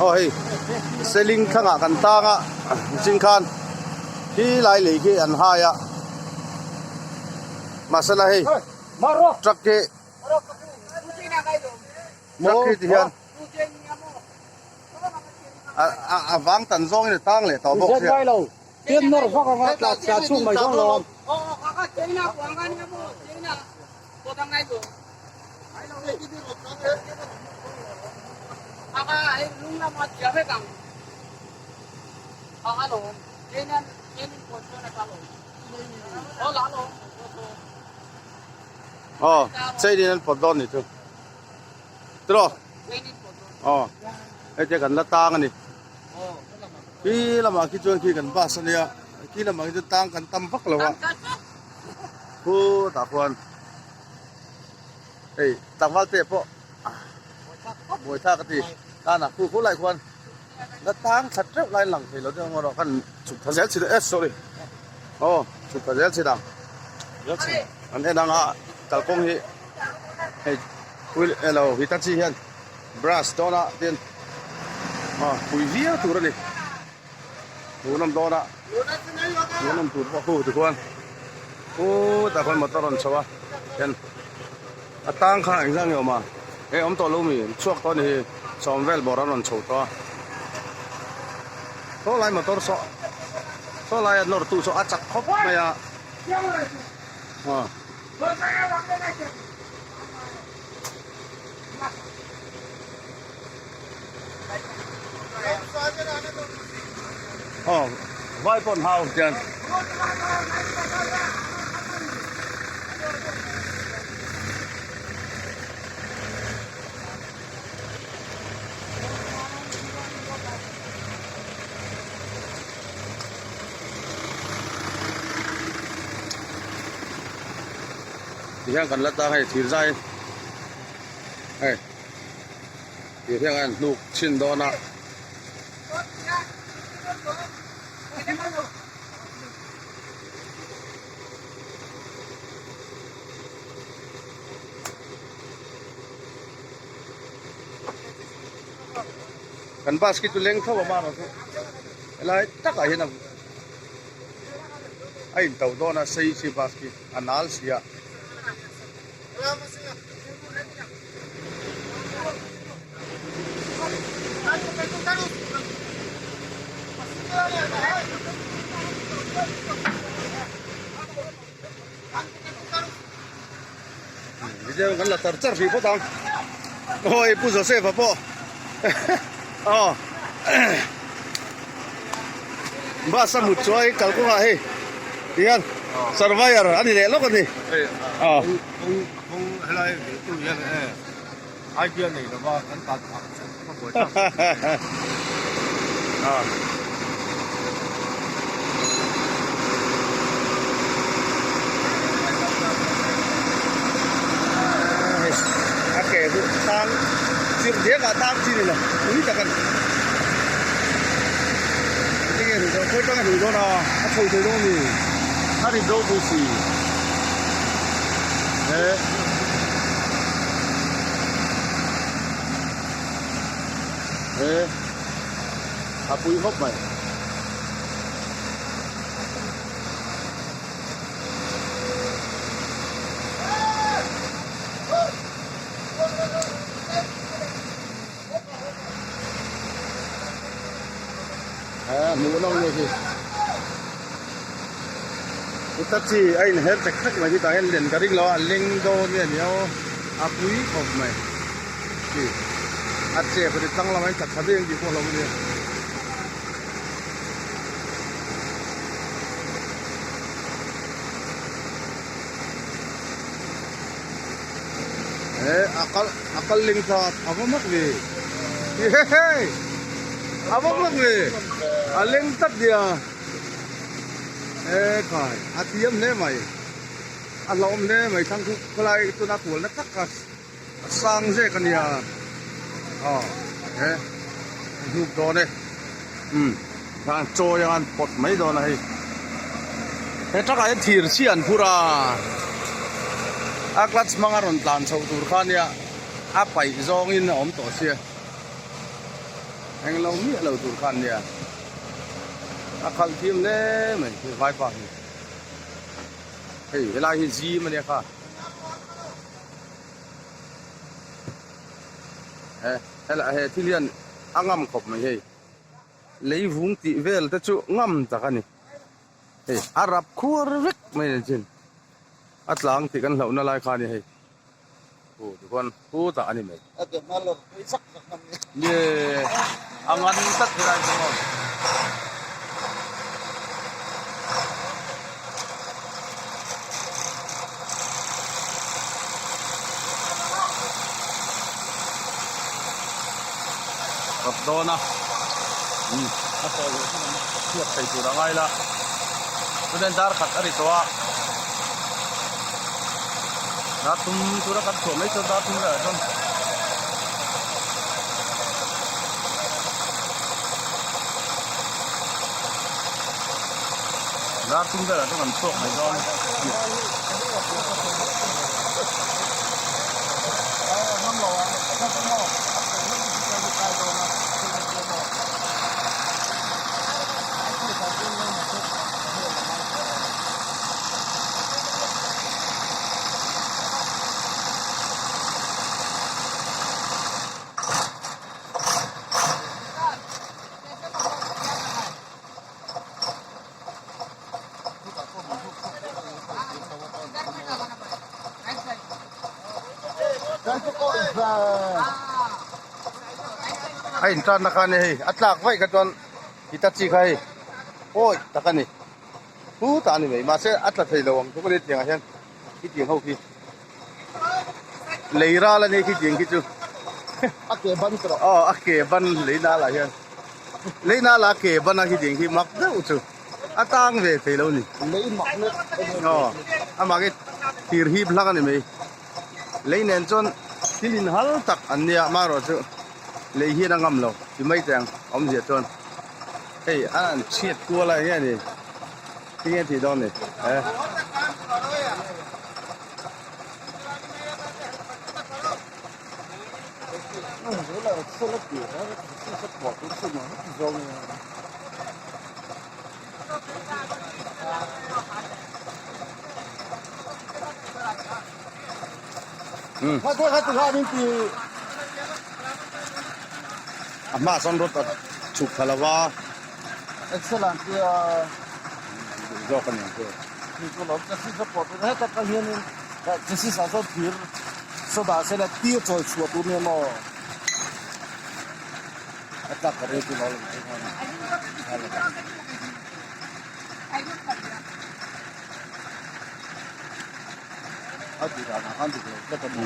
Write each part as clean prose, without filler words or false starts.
Aw hei seling thlangah kan tang a zing khan khi lai lei khi an hai a mahsela hei truck hi truck hi ti hian a vang tan zawngin a tang leh tawh bawk sia. Aw chain in an pawt dawn ni chu tiraw aw hei te kan la tang a ni khi lamah khi chuan khi kan bus a nia khi lamah khi chuan tang kan tam vak lo a khutah khuan hei tlangval te pawh buai thlak a ti tanah khu khu lai khuan la tang that reuh lai lang thei lo deuh ang erawh khan chhuk tha zel chhin eh sorry aw chhuk tha zel chhin ang an en ang a kalkawng hi hei wheel elo hitachi hian brush dawn a tin aw pui viau tur a ni. Tun awm dawn a tun awm tur pawh khu tikhuan khutah khuan motor a rawn chho a hian a tang kha engzah nge awm a hei awm tawh lo mi chhuak tawh a ni hi sawm vel bawr a rawn chho tawh a saw lai motor saw saw lai a nawr tu saw a chak khawp mai a aw. Aw vai pawn hau hian tihian kan la tang hei thir zai hei. Tih hian a hnuk chhin dawn a. Kan bus khi chu leng tho a mar chu helai takah hian a in to dawn a sei chi bus khi a nal si a. Video kan la char char hrih phawt ang awi Pu Joseph a pawh aw bus a mut chuai kalkawngah hei tihian surveyor a ni leh lawk a ni aw. Kawng helai viltu hian e idea nei lova kan tan phah chu ka buai tak. A ke chu tang chirh diak ah tang chi ni lo pui tak a ni. Enge ri dawn khawi tanga ri dawn a a chho thei dawn a ni a ri ropui si. Eh. Eh. A pui hawp mai. Eh, hmuh nawm nge khi. Hitachi a in her chek chek mai khi tah hian len ka ring lo a, a leng dawn nge ni aw, a pui khawp mai khi a chep a ni tlang lamah hian thla tha daih ang tih pawh a hlauh a nia. Eh, a kal a kal leng thla a va mak ve he a va mak ve a leng tlat nia. E khai a thiam hle mai a hlauhawm hle mai thlang chu khawlai tuna kual na tak a sang zek a nia aw he a hnuk dawn e umm khan chawi anga an pawt mai dawn a hei he truck ah hian thir chhia an phur a a clutch hmanga rawn tlan chhoh tur kha nia a paih zawngin a awm tawh sia. Englo miah lo tur khan nia a khalh thiam hle mai he vaipa hi hei helai hi zim ania kha he helai he thil hian a ngam khawp mai hei lei vung tih vel te chu ngam tak a ni hei a rap khuar vek mai a ni chin a tlang tih kan hlauhna lai kha a ni hei. Hu tichuan hu tah a ni mai. A ke hma lawr pui zak zak hman ni. Nge a ngan tlat helai chu maw. Kawt dawn a umm a tawh leh hun ang chhuak thei tur a ngai la chuan dar khat a ri tawh a. Dar thum tura kan chhuah mai chuan dar thum velah chuan dar thum velah chuan kan chhuak mai dawn a ni. A intanna kha a ni hei a tlak vaih kha chuan Hitachi kha hei pawi tak a ni. Pu tah a ni mai mahse a tla thei lo ang chu ka ni tiangah hian khitiang ho khi lei ral a nia khitiang khi chu a ke ban tawh aw a ke ban lei nal ah hian lei nal ah a ke ban a khitiang khi mak deuh chu a tang ve thei lo ni lei mak mek aw amah khi thir hip hlak a ni mai lei nen chuan thil in hal tak an nia amaherawh chu lei hian a ngam lo ti mai teh ang awmzia chuan. Hei a an chhiat kual a enge ni tinge tih dawn ni he. A hmaah sawn rod a chhuk thla lo va. Excellent tia duh zawk a ni ang chu. Ni chu lawm chassis a pawh tur heta tang hianin chassis ah sawn thir saw dah sela tir chawi chhuah tur nia maw a tlak ka rei chu lo lang thei nghal a. A tih dan ah khan dik lo tlat a ni.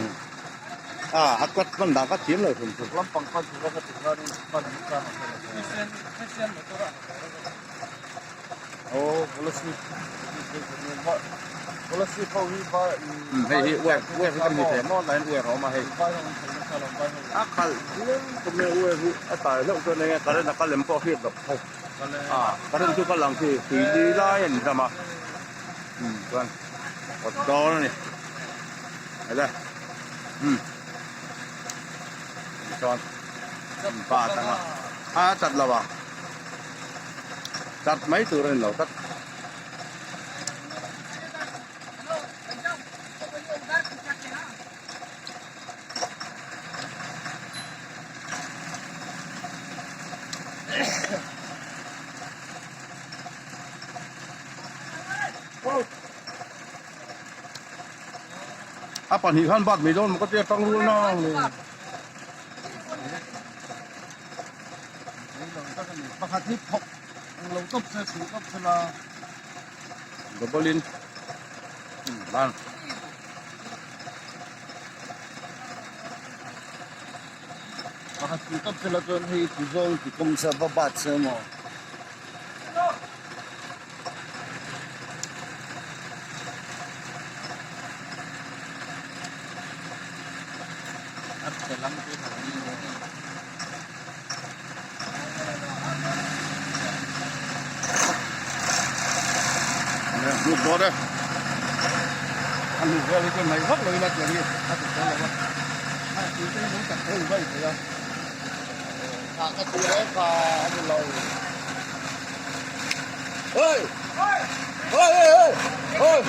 A a cut hman dan kha thiam lo thung chu. Lampang pan tura ka tih khan pan an tan ang kha. Aw policy policy ho hi va Hei hi uar uar hi kan ni thei maw tlaiin uar a awm a hei. A khalh tlem tum e uar hi a tai hlauh chuan enge current a kal em pawh a hriat loh hei. A current chu kal ang khi tui li lai a ni hlawm a. Umm chuan kawt dawn a ni ele umm chuan pa atanga a chat lo a chat mai tur a ni lo tlat. A pahnih khan bat mai dawn maw ka tia tang rual na le. Pakhat hi thawk ang lo tawp se chhung tawp se la. Double in lan. Pakhat chhung tawp se la chuan hei ti zawng ti kawng se va bat se maw. Hnuk dawn e. A hnuk vel hi chuan mai vak lo ila tiang hi a ti tel lo a. A ti te hi tak thei vai thei a. ka ti reng kha a ni lo. Hey! Hey hey hey! Hey!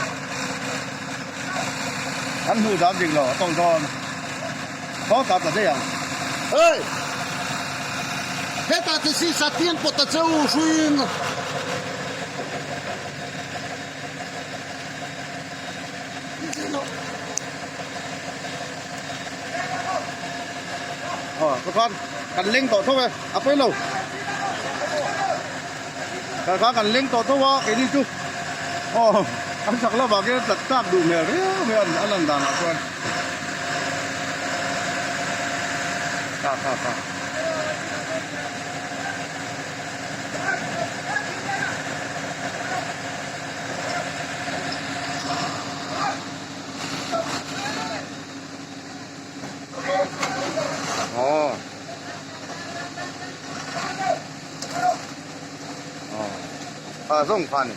Kan hmuh dan dik lo a tawng dawn. Khaw ta ta daih ang. Hey! Hetah chi si satian pawt ta che u hruiin. Ờ, các con cần lên tổ thôi à quên đâu các con cần lên tổ thôi cái đi chú ờ anh chắc là vào cái tật tạp đủ mèo đấy mèo ăn lần đàn nào con ta ta ta Ờ. Ờ. À, rong phan.